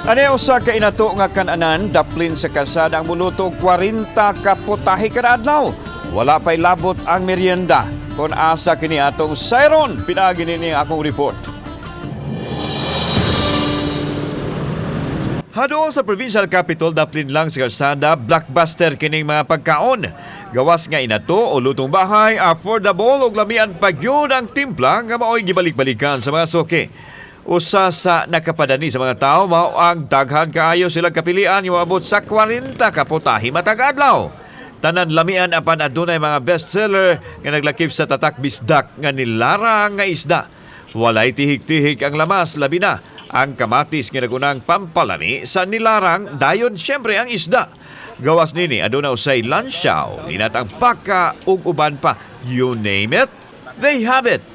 Ani usa ka inato nga kananan daplin sa kalsada ang muluto og 40 ka putahe kada adlaw. Wala pa'y labot ang merienda. Kon asa kini atong sayron, pinaagi nini ang akong report. Hadool sa provincial capital, daplin lang sa kalsada, blockbuster kining mga pagkaon. Gawas nga inato o lutong bahay, affordable ug lamian pagyud ang timpla nga maoy gibalik-balikan sa mga suki. Usa sa nakapadani sa mga tao mao ang daghan kaayo silang kapilian nga moabot sa 40 ka putahe matag adlaw. Tanan lamian apan adunay mga bestseller nga naglakip sa tatak Bisdak nga nilarang nga isda. Walay tihik-tihik ang lamas, labi na ang kamatis nga nagunang pampalami sa nilarang, dayon syempre ang isda. Gawas nini aduna usay lansyaw, linatang baka ug uban pa. You name it, they have it.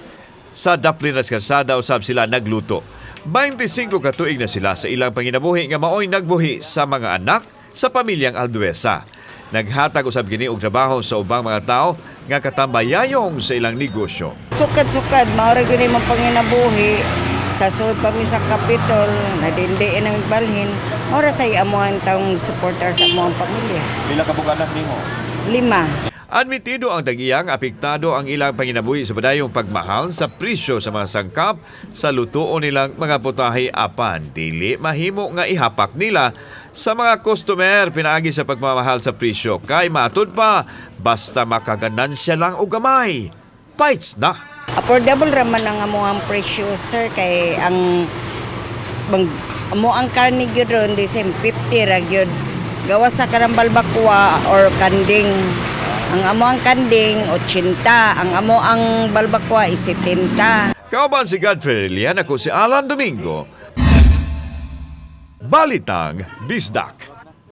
Sa daplin ras kalsada usab sila nagluto. 25 ka tuig na sila sa ilang panginabuhi nga maoy nagbuhi sa mga anak sa pamilyang Alduesa. Naghatag usab kini og trabaho sa ubang mga tao nga katambayayong sa ilang negosyo. Sukad-sukad, mao ra gyud imong panginabuhi. Sa sud pa mi sa Capitol, nadindi nang balhin. Mao ra say amuang taong supporter sa among pamilya. Pila ka anak nimo? Lima. Admitido ang tagiyang apektado ang ilang panginabuhi sa padayong pagmahal sa presyo sa mga sangkap sa lutuon nilang mga putahe, apan dili mahimo nga ihapak nila sa mga customer pinaagi sa pagmamahal sa presyo kay matud pa basta makaganansya lang og gamay, bites na. Affordable ra man ang among presyo, sir, kay ang bang, amo ang karne gyud ron di same 50 ra gyud. Gawas sa kanang balbakwa or kanding. Ang amo ang kanding 80, ang amo ang balbakwa is 70. Kauban si Godfrey Relian, ako si Alan Domingo. Balitang Bisdak.